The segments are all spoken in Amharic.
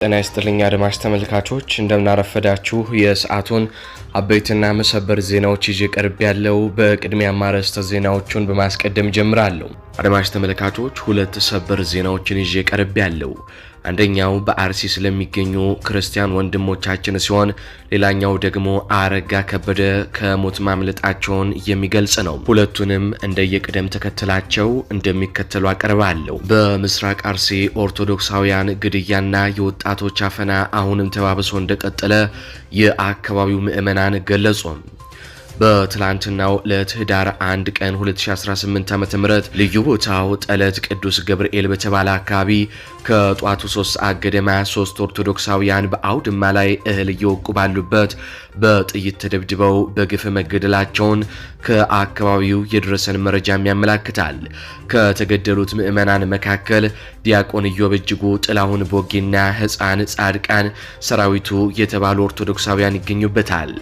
ጤና ይስጥልኝ አድማጭ ተመልካቾች፣ እንደምናረፈዳችሁ የሰዓቱን አበይትና መሰበር ዜናዎች ይዤ ቀርብ ያለው። በቅድሚያ ማረስተ ዜናዎቹን በማስቀደም ጀምራለሁ። አድማጭ ተመልካቾች፣ ሁለት ሰበር ዜናዎችን ይዤ ቀርብ ያለው አንደኛው በአርሲ ስለሚገኙ ክርስቲያን ወንድሞቻችን ሲሆን ሌላኛው ደግሞ አረጋ ከበደ ከሞት ማምለጣቸውን የሚገልጽ ነው። ሁለቱንም እንደየቅደም ተከተላቸው እንደሚከተሉ አቀርባለሁ። በምስራቅ አርሲ ኦርቶዶክሳውያን ግድያና የወጣቶች አፈና አሁንም ተባብሶ እንደቀጠለ የአካባቢው ምዕመናን ገለጹ። በትላንትናው ዕለት ህዳር 1 ቀን 2018 ዓ.ም ልዩ ቦታው ጠለት ቅዱስ ገብርኤል በተባለ አካባቢ ከጧቱ 3 ሰዓት ገደማ ሶስት ኦርቶዶክሳውያን በአውድማ ላይ እህል እየወቁ ባሉበት በጥይት ተደብድበው በግፍ መገደላቸውን ከአካባቢው የደረሰን መረጃም ያመላክታል። ከተገደሉት ምዕመናን መካከል ዲያቆን ኢዮብ እጅጉ፣ ጥላሁን ቦጌና ህፃን ጻድቃን ሰራዊቱ የተባሉ ኦርቶዶክሳውያን ይገኙበታል።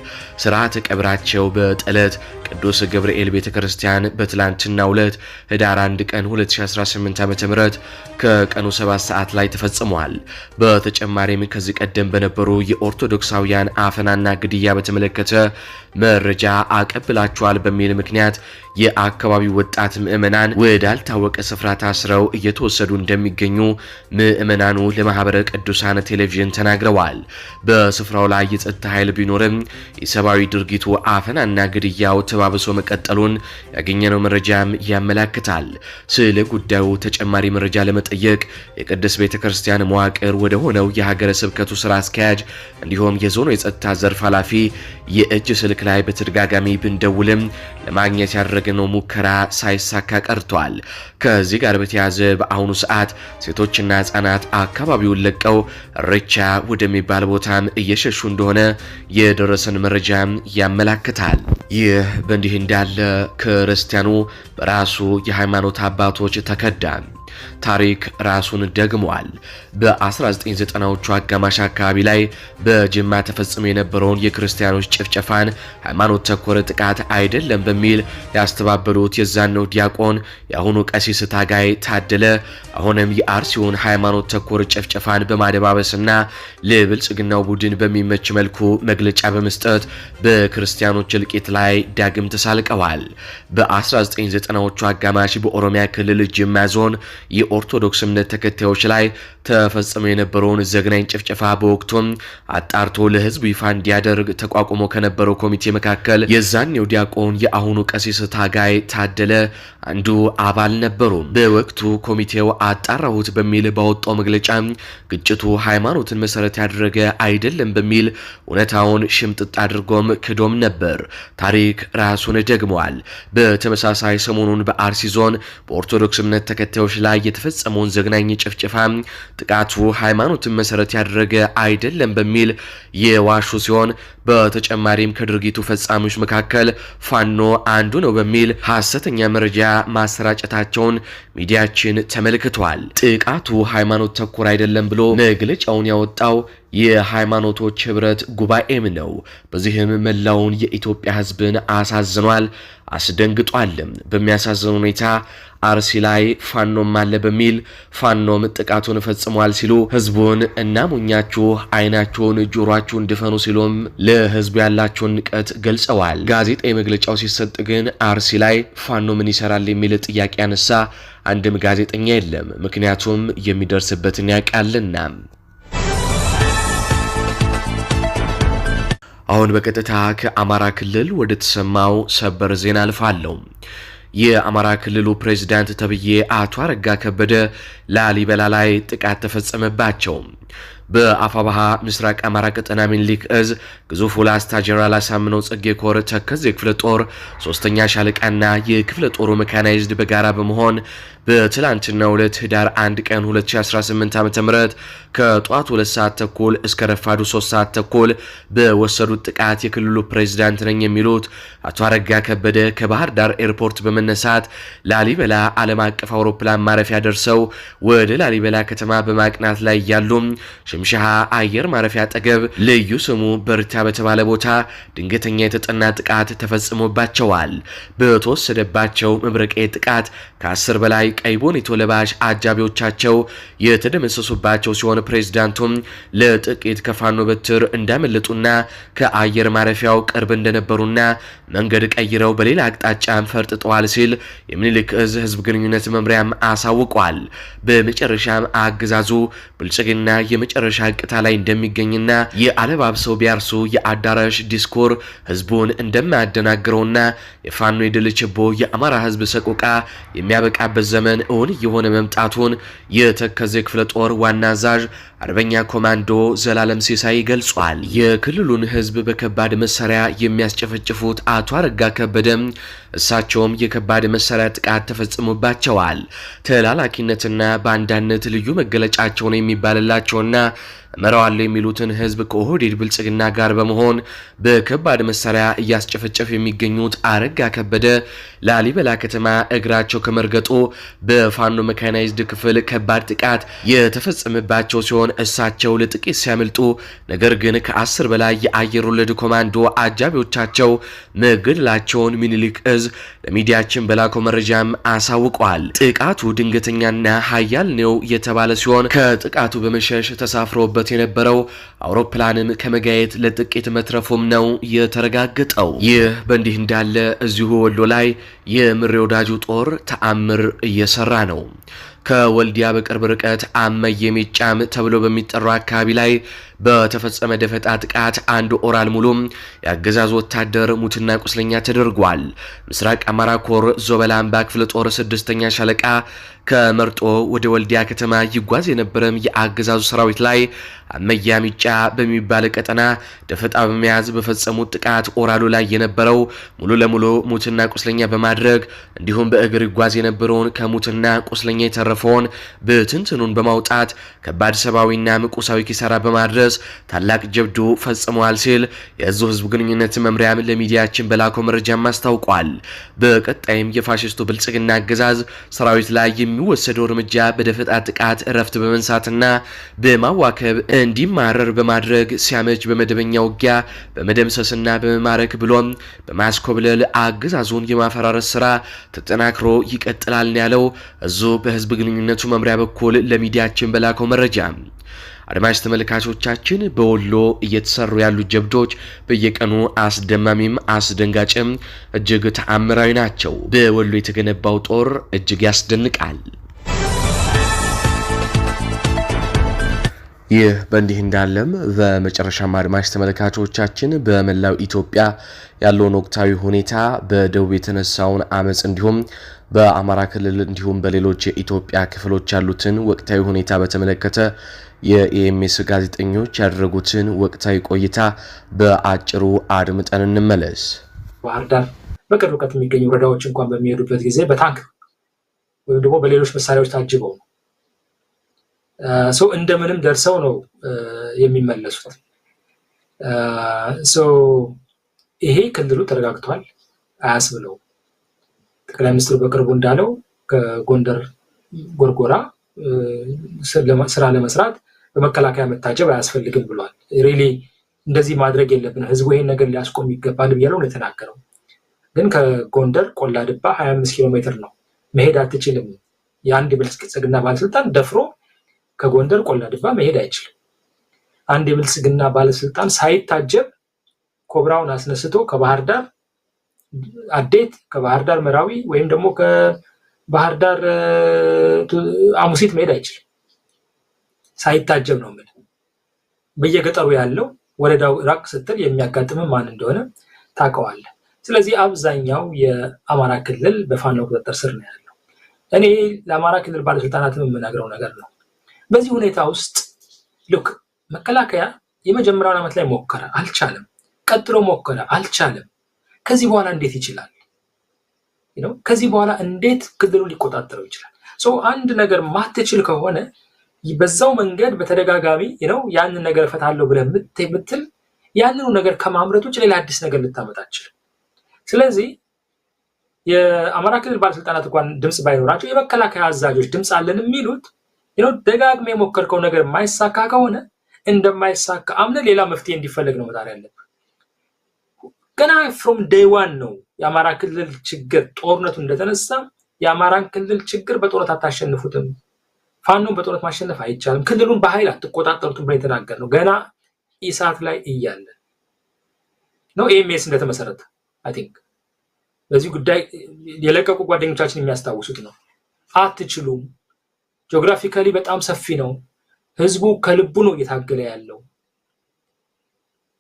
ስርዓተ ቀብራቸው በጠለት ቅዱስ ገብርኤል ቤተክርስቲያን በትላንትናው ዕለት ህዳር 1 ቀን 2018 ዓ.ም ከቀኑ 7 ሰዓት ላይ ተፈጽሟል። በተጨማሪም ከዚህ ቀደም በነበሩ የኦርቶዶክሳውያን አፈናና ግድያ በተመለከተ መረጃ አቀብላቸዋል በሚል ምክንያት የአካባቢው ወጣት ምዕመናን ወዳልታወቀ ስፍራ ታስረው እየተወሰዱ እንደሚገኙ ምዕመናኑ ለማህበረ ቅዱሳን ቴሌቪዥን ተናግረዋል። በስፍራው ላይ የጸጥታ ኃይል ቢኖርም የሰብአዊ ድርጊቱ አፈናና ግድያው ተባብሶ መቀጠሉን ያገኘነው መረጃም ያመላክታል። ስለ ጉዳዩ ተጨማሪ መረጃ ለመጠየቅ የቅድስት ቤተክርስቲያን መዋቅር ወደ ሆነው የሀገረ ስብከቱ ስራ አስኪያጅ እንዲሁም የዞኑ የጸጥታ ዘርፍ ኃላፊ የእጅ ስልክ ላይ በተደጋጋሚ ብንደውልም ለማግኘት ያደረግነው ሙከራ ሳይሳካ ቀርቷል። ከዚህ ጋር በተያያዘ በአሁኑ ሰዓት ሴቶችና ህጻናት አካባቢውን ለቀው ርቻ ወደሚባል ቦታም እየሸሹ እንደሆነ የደረሰን መረጃም ያመላክታል። ይህ በእንዲህ እንዳለ ክርስቲያኑ በራሱ የሃይማኖት አባቶች ተከዳ። ታሪክ ራሱን ደግሟል። በ1990ዎቹ አጋማሽ አካባቢ ላይ በጅማ ተፈጽሞ የነበረውን የክርስቲያኖች ጭፍጨፋን ሃይማኖት ተኮር ጥቃት አይደለም በሚል ያስተባበሉት የዛነው ዲያቆን የአሁኑ ቀሲስ ታጋይ ታደለ አሁንም የአርሲውን ሃይማኖት ተኮር ጭፍጨፋን በማደባበስና ለብልጽግናው ቡድን በሚመች መልኩ መግለጫ በመስጠት በክርስቲያኖች እልቂት ላይ ዳግም ተሳልቀዋል። በ1990ዎቹ አጋማሽ በኦሮሚያ ክልል ጅማ ዞን የኦርቶዶክስ እምነት ተከታዮች ላይ ተፈጽሞ የነበረውን ዘግናኝ ጭፍጨፋ በወቅቱም አጣርቶ ለሕዝቡ ይፋ እንዲያደርግ ተቋቁሞ ከነበረው ኮሚቴ መካከል የዛኔው ዲያቆን የአሁኑ ቀሲስ ታጋይ ታደለ አንዱ አባል ነበሩ። በወቅቱ ኮሚቴው አጣራሁት በሚል ባወጣው መግለጫ ግጭቱ ሃይማኖትን መሰረት ያደረገ አይደለም በሚል እውነታውን ሽምጥጥ አድርጎም ክዶም ነበር። ታሪክ ራሱን ደግመዋል። በተመሳሳይ ሰሞኑን በአርሲ ዞን በኦርቶዶክስ እምነት ተከታዮች ላይ የተፈጸመውን ዘግናኝ ጭፍጨፋ ጥቃቱ ሃይማኖትን መሰረት ያደረገ አይደለም በሚል የዋሹ ሲሆን በተጨማሪም ከድርጊቱ ፈጻሚዎች መካከል ፋኖ አንዱ ነው በሚል ሐሰተኛ መረጃ ማሰራጨታቸውን ሚዲያችን ተመልክቷል። ጥቃቱ ሃይማኖት ተኮር አይደለም ብሎ መግለጫውን ያወጣው የሃይማኖቶች ህብረት ጉባኤም ነው። በዚህም መላውን የኢትዮጵያ ህዝብን አሳዝኗል፣ አስደንግጧልም። በሚያሳዝን ሁኔታ አርሲ ላይ ፋኖም አለ በሚል ፋኖም ጥቃቱን ፈጽሟል ሲሉ ህዝቡን እናሞኛችሁ፣ አይናችሁን ጆሯችሁን ድፈኑ ሲሉም ለህዝቡ ያላቸውን ንቀት ገልጸዋል። ጋዜጣዊ መግለጫው ሲሰጥ ግን አርሲ ላይ ፋኖ ምን ይሰራል የሚል ጥያቄ ያነሳ አንድም ጋዜጠኛ የለም። ምክንያቱም የሚደርስበትን ያውቃልና። አሁን በቀጥታ ከአማራ ክልል ወደ ተሰማው ሰበር ዜና አልፋለሁ። የአማራ ክልሉ ፕሬዝዳንት ተብዬ አቶ አረጋ ከበደ ላሊበላ ላይ ጥቃት ተፈጸመባቸው። በአፋባሃ ምስራቅ አማራ ቀጠና ሚኒሊክ እዝ ግዙፉ ላስታ ጀነራል አሳምነው ጽጌ ኮር ተከዜ ክፍለ ጦር ሶስተኛ ሻለቃና የክፍለ ጦሩ ሜካናይዝድ በጋራ በመሆን በትላንትናው ዕለት ህዳር 1 ቀን 2018 ዓ.ም ከጧቱ 2 ሰዓት ተኩል እስከ ረፋዱ 3 ሰዓት ተኩል በወሰዱት ጥቃት የክልሉ ፕሬዝዳንት ነኝ የሚሉት አቶ አረጋ ከበደ ከባህር ዳር ኤርፖርት በመነሳት ላሊበላ ዓለም አቀፍ አውሮፕላን ማረፊያ ደርሰው ወደ ላሊበላ ከተማ በማቅናት ላይ ያሉ ሽምሻሃ አየር ማረፊያ አጠገብ ልዩ ስሙ በርታ በተባለ ቦታ ድንገተኛ የተጠና ጥቃት ተፈጽሞባቸዋል። በተወሰደባቸው መብረቃዊ ጥቃት ከ10 በላይ ቀይ ቦኔቶ ለባሽ አጃቢዎቻቸው የተደመሰሱባቸው ሲሆን ፕሬዝዳንቱም ለጥቂት ከፋኖ በትር እንዳመለጡና ከአየር ማረፊያው ቅርብ እንደነበሩና መንገድ ቀይረው በሌላ አቅጣጫም ፈርጥጠዋል ሲል የሚኒልክ እዝ ህዝብ ግንኙነት መምሪያም አሳውቋል። በመጨረሻም አገዛዙ ብልጽግና የመጨረሻ እቅታ ላይ እንደሚገኝና የአለባብሰው ቢያርሱ የአዳራሽ ዲስኩር ህዝቡን እንደማያደናግረውና የፋኖ የድል ችቦ የአማራ ህዝብ ሰቆቃ የሚያበቃበት ዘመን እውን የሆነ መምጣቱን የተከዜ ክፍለ ጦር ዋና አዛዥ አርበኛ ኮማንዶ ዘላለም ሲሳይ ገልጿል። የክልሉን ህዝብ በከባድ መሳሪያ የሚያስጨፈጭፉት አቶ አረጋ ከበደም እሳቸውም የከባድ መሳሪያ ጥቃት ተፈጽሞባቸዋል። ተላላኪነትና ባንዳነት ልዩ መገለጫቸው ነው የሚባልላቸውና እመራዋለሁ የሚሉትን ህዝብ ከኦህዴድ ብልጽግና ጋር በመሆን በከባድ መሳሪያ እያስጨፈጨፍ የሚገኙት አረጋ ከበደ ላሊበላ ከተማ እግራቸው ከመርገጡ በፋኖ ሜካናይዝድ ክፍል ከባድ ጥቃት የተፈጸመባቸው ሲሆን እሳቸው ለጥቂት ሲያመልጡ፣ ነገር ግን ከ10 በላይ የአየር ወለድ ኮማንዶ አጃቢዎቻቸው መገደላቸውን ሚኒሊክ እዝ ለሚዲያችን በላከው መረጃም አሳውቋል። ጥቃቱ ድንገተኛና ሀያል ነው የተባለ ሲሆን ከጥቃቱ በመሸሽ ተሳፍሮበት የነበረው አውሮፕላንም ከመጋየት ለጥቂት መትረፉም ነው የተረጋገጠው። ይህ በእንዲህ እንዳለ እዚሁ ወሎ ላይ የምሬ ወዳጁ ጦር ተአምር እየሰራ ነው። ከወልዲያ በቅርብ ርቀት አመየ ሜጫም ተብሎ በሚጠራው አካባቢ ላይ በተፈጸመ ደፈጣ ጥቃት አንድ ኦራል ሙሉ የአገዛዙ ወታደር ሙትና ቁስለኛ ተደርጓል። ምስራቅ አማራ ኮር ዞበላምባ ክፍለ ጦር 6ኛ ሻለቃ ከመርጦ ወደ ወልዲያ ከተማ ይጓዝ የነበረም የአገዛዙ ሰራዊት ላይ አመያ ሚጫ በሚባል ቀጠና ደፈጣ በመያዝ በፈጸሙት ጥቃት ኦራሉ ላይ የነበረው ሙሉ ለሙሉ ሙትና ቁስለኛ በማድረግ እንዲሁም በእግር ይጓዝ የነበረውን ከሙትና ቁስለኛ የተረፈውን በትንትኑን በማውጣት ከባድ ሰብአዊና ቁሳዊ ኪሳራ በማድረስ ታላቅ ጀብዱ ፈጽመዋል ሲል የእዙ ህዝብ ግንኙነት መምሪያም ለሚዲያችን በላከው መረጃም አስታውቋል። በቀጣይም የፋሽስቱ ብልጽግና አገዛዝ ሰራዊት ላይ የሚወሰደው እርምጃ በደፈጣ ጥቃት እረፍት በመንሳትና በማዋከብ እንዲማረር በማድረግ ሲያመች በመደበኛ ውጊያ በመደምሰስና በመማረክ ብሎም በማስኮብለል አገዛዙን የማፈራረስ ስራ ተጠናክሮ ይቀጥላል ያለው እዙ በህዝብ ግንኙነቱ መምሪያ በኩል ለሚዲያችን በላከው መረጃ። አድማጭ ተመልካቾቻችን በወሎ እየተሰሩ ያሉ ጀብዶች በየቀኑ አስደማሚም አስደንጋጭም እጅግ ተአምራዊ ናቸው። በወሎ የተገነባው ጦር እጅግ ያስደንቃል። ይህ በእንዲህ እንዳለም በመጨረሻም አድማጭ ተመልካቾቻችን በመላው ኢትዮጵያ ያለውን ወቅታዊ ሁኔታ፣ በደቡብ የተነሳውን አመፅ እንዲሁም በአማራ ክልል እንዲሁም በሌሎች የኢትዮጵያ ክፍሎች ያሉትን ወቅታዊ ሁኔታ በተመለከተ የኢኤምኤስ ጋዜጠኞች ያደረጉትን ወቅታዊ ቆይታ በአጭሩ አድምጠን እንመለስ። ባህር ዳር በቅርብ ርቀት የሚገኙ ወረዳዎች እንኳን በሚሄዱበት ጊዜ በታንክ ወይም ደግሞ በሌሎች መሳሪያዎች ታጅበው ነው ሰው እንደምንም ደርሰው ነው የሚመለሱት። ይሄ ክልሉ ተረጋግቷል አያስብለው። ጠቅላይ ሚኒስትሩ በቅርቡ እንዳለው ከጎንደር ጎርጎራ ስራ ለመስራት በመከላከያ መታጀብ አያስፈልግም ብሏል። Really እንደዚህ ማድረግ የለብንም፣ ህዝቡ ይሄን ነገር ሊያስቆም ይገባል ብያለው ነው የተናገረው። ግን ከጎንደር ቆላድባ 25 ኪሎ ሜትር ነው መሄድ አትችልም። የአንድ የብልጽግና ባለስልጣን ደፍሮ ከጎንደር ቆላድባ መሄድ አይችልም። አንድ የብልጽግና ባለስልጣን ሳይታጀብ ኮብራውን አስነስቶ ከባህር ዳር አዴት፣ ከባህር ዳር መራዊ ወይም ደግሞ ከባህር ዳር አሙሲት መሄድ አይችልም። ሳይታጀብ ነው የምልህ። በየገጠሩ ያለው ወረዳው ራቅ ስትል የሚያጋጥም ማን እንደሆነ ታውቀዋለህ። ስለዚህ አብዛኛው የአማራ ክልል በፋኖ ቁጥጥር ስር ነው ያለው። እኔ ለአማራ ክልል ባለስልጣናትም የምነግረው ነገር ነው። በዚህ ሁኔታ ውስጥ ልክ መከላከያ የመጀመሪያውን ዓመት ላይ ሞከረ፣ አልቻለም። ቀጥሎ ሞከረ፣ አልቻለም። ከዚህ በኋላ እንዴት ይችላል? ከዚህ በኋላ እንዴት ክልሉ ሊቆጣጠረው ይችላል? አንድ ነገር ማትችል ከሆነ በዛው መንገድ በተደጋጋሚ ያንን ነገር እፈታለሁ ብለህ ምትል ያንኑ ነገር ከማምረት ውጭ ሌላ አዲስ ነገር ልታመጣ አትችልም። ስለዚህ የአማራ ክልል ባለስልጣናት እንኳን ድምፅ ባይኖራቸው የመከላከያ አዛዦች ድምፅ አለን የሚሉት ደጋግመህ የሞከርከው ነገር የማይሳካ ከሆነ እንደማይሳካ አምነህ ሌላ መፍትሄ እንዲፈለግ ነው መጣር ያለብህ። ገና from day one ነው የአማራ ክልል ችግር ጦርነቱ እንደተነሳ የአማራን ክልል ችግር በጦርነት አታሸንፉትም፣ ፋኖን በጦርነት ማሸነፍ አይቻልም፣ ክልሉን በኃይል አትቆጣጠሩትም ብለን የተናገርነው ገና ኢሳት ላይ እያለ ነው EMS እንደተመሰረተ። I think በዚህ ጉዳይ የለቀቁ ጓደኞቻችን የሚያስታውሱት ነው። አትችሉም፣ geographically በጣም ሰፊ ነው፣ ህዝቡ ከልቡ ነው እየታገለ ያለው።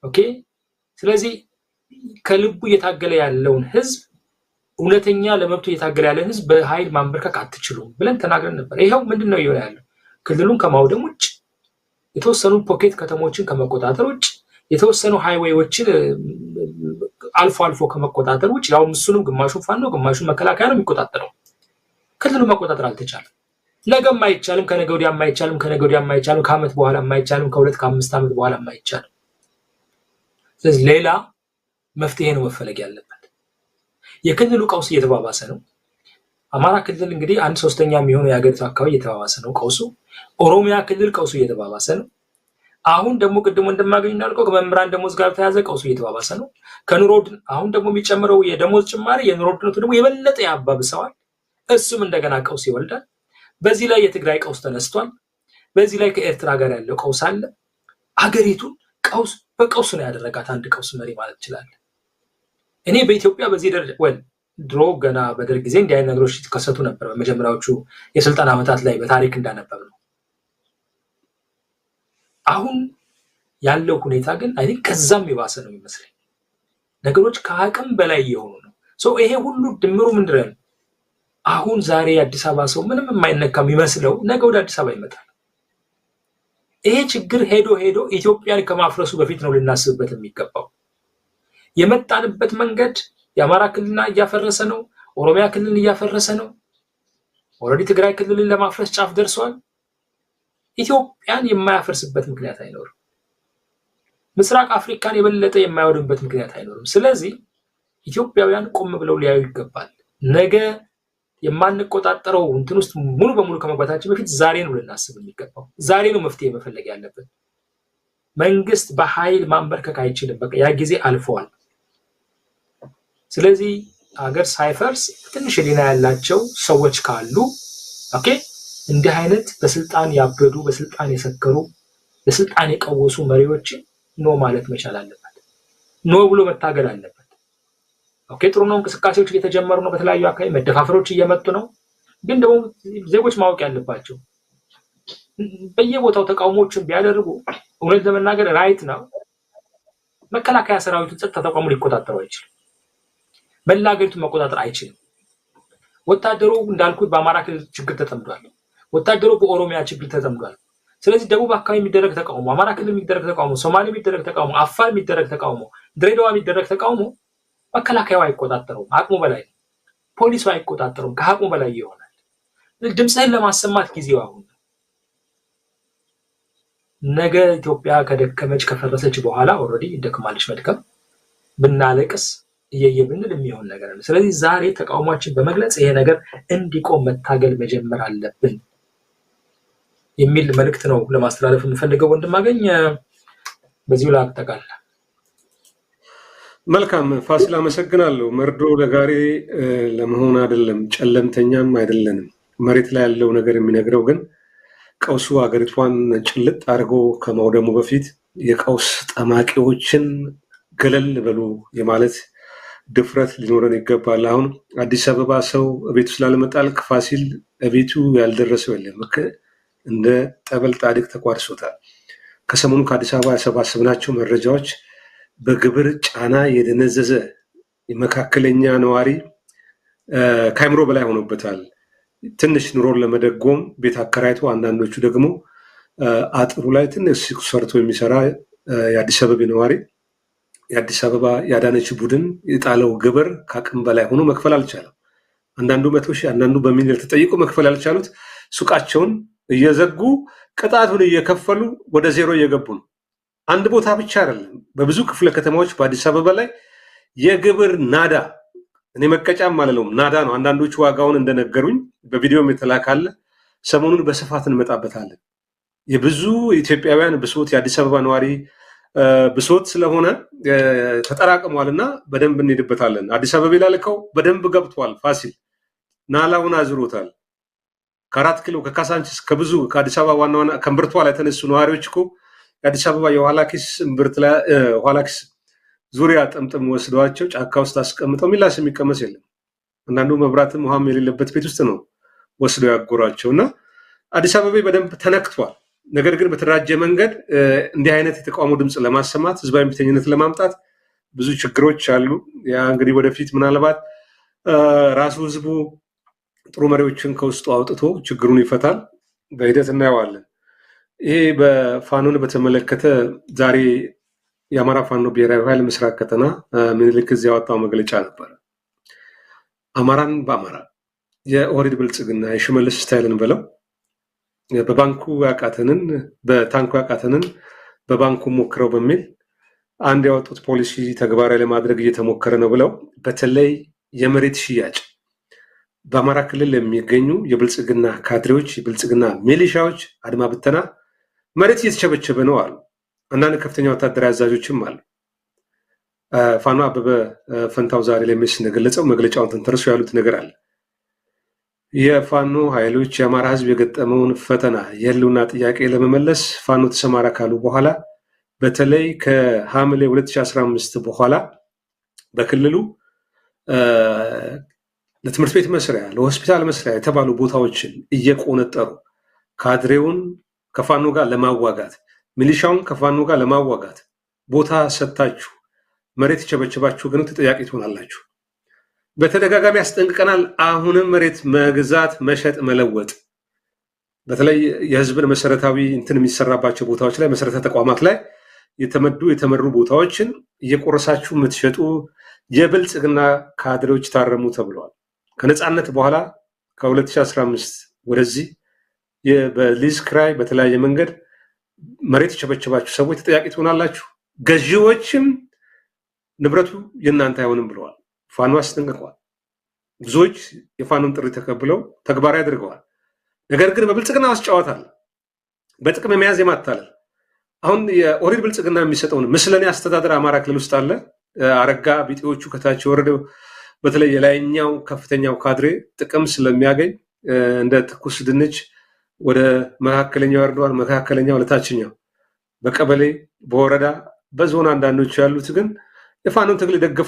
Okay፣ ስለዚህ ከልቡ እየታገለ ያለውን ህዝብ፣ እውነተኛ ለመብቱ እየታገለ ያለን ህዝብ በኃይል ማንበርከክ አትችሉም ብለን ተናግረን ነበር። ይኸው ምንድን ነው እየሆነ ያለው? ክልሉን ከማውደም ውጭ፣ የተወሰኑ pocket ከተሞችን ከመቆጣጠር ውጭ፣ የተወሰኑ highway ዎችን አልፎ አልፎ ከመቆጣጠር ውጭ፣ ያው እሱንም ግማሹ ፋኖ ግማሹ መከላከያ ነው የሚቆጣጠረው። ክልሉን መቆጣጠር አልተቻለም። ነገም አይቻልም፣ ከነገ ወዲያም አይቻልም፣ ከነገ ወዲያም አይቻልም፣ ከዓመት በኋላም አይቻልም፣ ከ2 ከ5 ዓመት በኋላም አይቻልም። ስለዚህ ሌላ መፍትሄ ነው መፈለግ ያለበት። የክልሉ ቀውስ እየተባባሰ ነው። አማራ ክልል እንግዲህ 1/3 የሚሆነው የሀገሪቱ አካባቢ እየተባባሰ ነው ቀውሱ። ኦሮሚያ ክልል ቀውሱ እየተባባሰ ነው። አሁን ደግሞ ቅድሞ እንደማገኝ እንዳልከው ከመምህራን ደሞዝ ጋር ተያዘ ቀውሱ እየተባባሰ ነው። ከኑሮ አሁን ደግሞ የሚጨምረው የደሞዝ ጭማሪ የኑሮ ውድነቱ ደግሞ የበለጠ ያባብሰዋል። እሱም እንደገና ቀውስ ይወልዳል። በዚህ ላይ የትግራይ ቀውስ ተነስቷል። በዚህ ላይ ከኤርትራ ጋር ያለው ቀውስ አለ። አገሪቱን ቀውስ በቀውስ ነው ያደረጋት አንድ ቀውስ መሪ ማለት ይችላል። እኔ በኢትዮጵያ በዚህ ደረጃ well ድሮ ገና በደርግ ጊዜ እንዲህ አይነት ነገሮች ሲከሰቱ ነበር። በመጀመሪያዎቹ የስልጣን ዓመታት ላይ በታሪክ እንዳነበብ ነው። አሁን ያለው ሁኔታ ግን I think ከዛም የባሰ ነው የሚመስለኝ። ነገሮች ከአቅም በላይ እየሆኑ ነው። So ይሄ ሁሉ ድምሩ ምንድን ነው? አሁን ዛሬ የአዲስ አበባ ሰው ምንም የማይነካ የሚመስለው ነገ ወደ አዲስ አበባ ይመጣል። ይሄ ችግር ሄዶ ሄዶ ኢትዮጵያን ከማፍረሱ በፊት ነው ልናስብበት የሚገባው። የመጣንበት መንገድ የአማራ ክልልና እያፈረሰ ነው። ኦሮሚያ ክልልን እያፈረሰ ነው። Already ትግራይ ክልልን ለማፍረስ ጫፍ ደርሷል። ኢትዮጵያን የማያፈርስበት ምክንያት አይኖርም። ምስራቅ አፍሪካን የበለጠ የማይወድምበት ምክንያት አይኖርም። ስለዚህ ኢትዮጵያውያን ቆም ብለው ሊያዩ ይገባል። ነገ የማንቆጣጠረው እንትን ውስጥ ሙሉ በሙሉ ከመግባታችን በፊት ዛሬ ነው ልናስብ የሚገባው። ዛሬ ነው መፍትሄ መፈለግ ያለብን። መንግስት በኃይል ማንበርከክ አይችልም። በቃ ያ ጊዜ አልፈዋል። ስለዚህ ሀገር ሳይፈርስ ትንሽ ሕሊና ያላቸው ሰዎች ካሉ okay እንዲህ አይነት በስልጣን ያበዱ፣ በስልጣን የሰከሩ፣ በስልጣን የቀወሱ መሪዎችን no ማለት መቻል አለበት። No ብሎ መታገል አለበት። Okay፣ ጥሩ ነው። እንቅስቃሴዎች እየተጀመሩ ነው። በተለያዩ አካባቢ መደፋፈሮች እየመጡ ነው። ግን ደግሞ ዜጎች ማወቅ ያለባቸው በየቦታው ተቃውሞዎችን ቢያደርጉ እውነት ለመናገር right ነው መከላከያ ሰራዊቱን ጸጥታ ተቋሙ ሊቆጣጠረው አይችልም። መላ ሀገሪቱን መቆጣጠር አይችልም። ወታደሩ እንዳልኩት በአማራ ክልል ችግር ተጠምዷል። ወታደሩ በኦሮሚያ ችግር ተጠምዷል። ስለዚህ ደቡብ አካባቢ የሚደረግ ተቃውሞ፣ አማራ ክልል የሚደረግ ተቃውሞ፣ ሶማሌ የሚደረግ ተቃውሞ፣ አፋር የሚደረግ ተቃውሞ፣ ድሬዳዋ የሚደረግ ተቃውሞ መከላከያው አይቆጣጠረውም፣ አቅሙ በላይ ነው። ፖሊሱ አይቆጣጠረውም፣ ከአቅሙ በላይ ይሆናል። ድምፅህን ለማሰማት ጊዜው አሁን ነው። ነገ ኢትዮጵያ ከደከመች ከፈረሰች በኋላ already ደክማለች። መድከም ብናለቅስ እየየ ብንል የሚሆን ነገር አለ። ስለዚህ ዛሬ ተቃውሟችን በመግለጽ ይሄ ነገር እንዲቆም መታገል መጀመር አለብን የሚል መልእክት ነው ለማስተላለፍ የምፈልገው። ወንድማገኝ በዚሁ ላጠቃልል። መልካም ፋሲል፣ አመሰግናለሁ። መርዶ ለጋሪ ለመሆን አይደለም፣ ጨለምተኛም አይደለንም። መሬት ላይ ያለው ነገር የሚነግረው ግን ቀውሱ ሀገሪቷን ጭልጥ አድርጎ ከማውደሙ በፊት የቀውስ ጠማቂዎችን ገለል በሉ የማለት ድፍረት ሊኖረን ይገባል። አሁን አዲስ አበባ ሰው ቤቱ ስላለመጣል ፋሲል ቤቱ ያልደረሰው የለም። እንደ ጠበል ጻድቅ ተቋድሶታል። ከሰሞኑ ከአዲስ አበባ ያሰባሰብናቸው መረጃዎች በግብር ጫና የደነዘዘ መካከለኛ ነዋሪ ከአእምሮ በላይ ሆኖበታል። ትንሽ ኑሮን ለመደጎም ቤት አከራይቶ፣ አንዳንዶቹ ደግሞ አጥሩ ላይ ትንሽ ሰርቶ የሚሰራ የአዲስ አበባ ነዋሪ የአዲስ አበባ የአዳነች ቡድን የጣለው ግብር ከአቅም በላይ ሆኖ መክፈል አልቻለም። አንዳንዱ 100,000፣ አንዳንዱ በሚሊዮን ተጠይቆ መክፈል ያልቻሉት ሱቃቸውን እየዘጉ ቅጣቱን እየከፈሉ ወደ ዜሮ እየገቡ ነው። አንድ ቦታ ብቻ አይደለም፣ በብዙ ክፍለ ከተማዎች በአዲስ አበባ ላይ የግብር ናዳ፣ እኔ መቀጫም አልለውም፣ ናዳ ነው። አንዳንዶቹ ዋጋውን እንደነገሩኝ በቪዲዮም የተላካለ ሰሞኑን በስፋት እንመጣበታለን። የብዙ ኢትዮጵያውያን ብሶት፣ የአዲስ አበባ ነዋሪ ብሶት ስለሆነ ተጠራቅሟል እና በደንብ እንሄድበታለን። አዲስ አበባ ላልከው በደንብ ገብቷል። ፋሲል ናላውን አዝሮታል። ከአራት ኪሎ፣ ከካሳንችስ፣ ከብዙ ከአዲስ አበባ ዋና ዋና ከእምብርቷ ላይ የተነሱ ነዋሪዎች እኮ የአዲስ አበባ የኋላ ኪስ እምብርት ላይ ኋላ ኪስ ዙሪያ ጥምጥም ወስደዋቸው ጫካ ውስጥ አስቀምጠው ሚላስ የሚቀመስ የለም። አንዳንዱ መብራትም ውሃም የሌለበት ቤት ውስጥ ነው ወስደው ያጎሯቸው እና አዲስ አበባ በደንብ ተነክቷል። ነገር ግን በተደራጀ መንገድ እንዲህ አይነት የተቃውሞ ድምፅ ለማሰማት፣ ህዝባዊ እምቢተኝነት ለማምጣት ብዙ ችግሮች አሉ። ያ እንግዲህ ወደፊት ምናልባት ራሱ ህዝቡ ጥሩ መሪዎችን ከውስጡ አውጥቶ ችግሩን ይፈታል። በሂደት እናየዋለን። ይሄ በፋኖን በተመለከተ ዛሬ የአማራ ፋኖ ብሔራዊ ኃይል ምስራቅ ቀጠና ምኒልክ እዝ ያወጣው መግለጫ ነበረ። አማራን በአማራ የኦህዴድ ብልጽግና የሽመልስ style ን ብለው በባንኩ ያቃተንን በታንኩ ያቃተንን በባንኩ ሞክረው በሚል አንድ ያወጡት ፖሊሲ ተግባራዊ ለማድረግ እየተሞከረ ነው ብለው፣ በተለይ የመሬት ሽያጭ በአማራ ክልል የሚገኙ የብልጽግና ካድሬዎች፣ የብልጽግና ሚሊሻዎች፣ አድማ ብተና መሬት እየተቸበቸበ ነው አሉ። አንዳንድ ከፍተኛ ወታደራዊ አዛዦችም አሉ። ፋኖ አበበ ፈንታው ዛሬ ለሚስ እንደገለጸው መግለጫውን ተንተርሶ ያሉት ነገር አለ። የፋኖ ኃይሎች የአማራ ሕዝብ የገጠመውን ፈተና የህልውና ጥያቄ ለመመለስ ፋኖ ተሰማራ ካሉ በኋላ፣ በተለይ ከሐምሌ 2015 በኋላ በክልሉ ለትምህርት ቤት መስሪያ፣ ለሆስፒታል መስሪያ የተባሉ ቦታዎችን እየቆነጠሩ ካድሬውን ከፋኖ ጋር ለማዋጋት፣ ሚሊሻውን ከፋኖ ጋር ለማዋጋት ቦታ ሰጥታችሁ መሬት የቸበቸባችሁ ግን ተጠያቂ ትሆናላችሁ። በተደጋጋሚ ያስጠንቅቀናል። አሁንም መሬት መግዛት፣ መሸጥ፣ መለወጥ በተለይ የህዝብን መሰረታዊ እንትን የሚሰራባቸው ቦታዎች ላይ፣ መሰረተ ተቋማት ላይ የተመዱ የተመሩ ቦታዎችን እየቆረሳችሁ የምትሸጡ የብልጽግና ካድሬዎች ታረሙ ተብለዋል። ከነፃነት በኋላ ከ2015 ወደዚህ በሊዝ ክራይ በተለያየ መንገድ መሬት የቸበቸባችሁ ሰዎች ተጠያቂ ትሆናላችሁ፣ ገዢዎችም ንብረቱ የእናንተ አይሆንም ብለዋል። ፋኖ አስጠንቅቀዋል። ብዙዎች የፋኖን ጥሪ ተቀብለው ተግባራዊ አድርገዋል። ነገር ግን በብልጽግና ውስጥ ጨዋታ አለ። በጥቅም የመያዝ የማታለል፣ አሁን የኦህዴድ ብልጽግና የሚሰጠውን ምስለኔ አስተዳደር አማራ ክልል ውስጥ አለ። አረጋ ቢጤዎቹ ከታች የወረደው በተለይ የላይኛው ከፍተኛው ካድሬ ጥቅም ስለሚያገኝ እንደ ትኩስ ድንች ወደ መካከለኛው ያወርደዋል። መካከለኛው ለታችኛው በቀበሌ፣ በወረዳ፣ በዞን አንዳንዶቹ ያሉት ግን የፋኖን ትግል የደገፉ